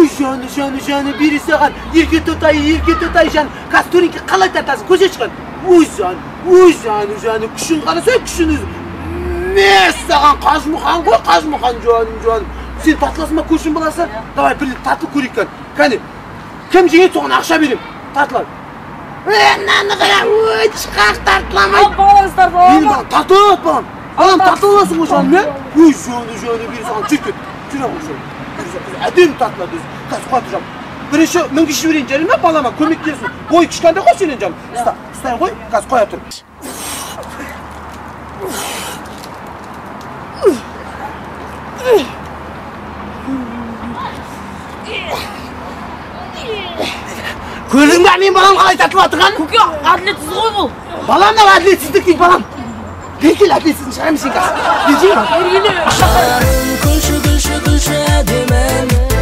Ой, жаны, жаны, жаны, бері саған. Ерке тотай, ерке тотай, жан. Қазір турникке қалай тартасың, көрсетші қан. Ой, жан, ой, жаны, жаны, күшін қарасай, күшін өзі. Мәссаған, Қажымұқан ғой, Қажымұқан, жаным, жаным. Сен тартыласың ба, көршің баласы? Давай, бір тартылып көрейік кәне. Кәне, кім жеңеді, соған ақша беремін. Тартылады. Мынаны қара, ой, тышқақ тартыламайды. Балаңыз тартыла ма? Менің балам тартылады, балам. Балам тартыла аласың ғой, жаным, е? Ой, жаны, жаны, бері саған, жүр кет. Жүре ғой, жаным. Әдемі тартылады өзі. Қазір қуа тұр, жаным. Бірінші мінгізіп жіберейін, жарай ма, балама, көмектесін. Бойы кішкентай ғой сенен, жаным. Ұста, ұстай ғой, қазір қоя тұр. Көрдің бе, мен балам қалай тартылып жатырғанын? Көке, әділетсіз ғой бұл. Балам да әділетсіздік дейді, балам. Бері кел, әділетсіздің шығарамын сен қазір. Бері кел. Бері кел. Күлші, күлші, күлші әдемім.